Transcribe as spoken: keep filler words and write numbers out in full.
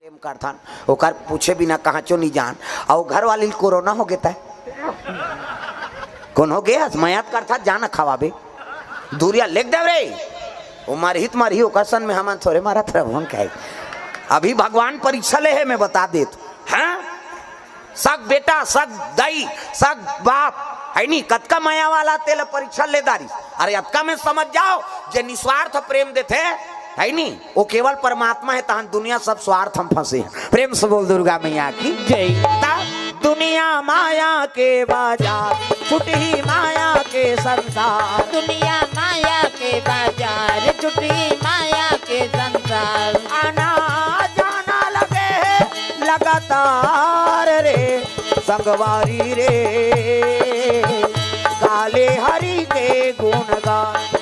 प्रेम करथन, ओकर पूछे बिना कहांचो नहीं जान। अउ घर वाली ल कोरोना हो गे तय। कोन हो गे हस? मयात करथा, जाना खवाबे। दूरिया लेग देव रे। ओ मरही त मरही, ओकर सन में हमन थोरे मरत रहबो, हम कहे। अभी भगवान परीक्षा ले हे, मैं बता देत। हाँ? सग बेटा, सग दाई, सग बाप, है नी, कतका मया वाला तेला परीक्षा ले डारिस। अरे अतका में समझ जाओ, जे निस्वार्थ प्रेम देथे, है नी, वो केवल परमात्मा हे, तहन दुनिया सब स्वार्थ हम फंसे। प्रेम से बोल दुर्गा मैया की। जय। ता दुनिया माया के बाजार, छुटही माया के संसार। दुनिया माया के बाजार, छुटही माया के संसार। आना जाना लगे हे लगातार रे, संगवारी रे, काले हरि के गुणगान।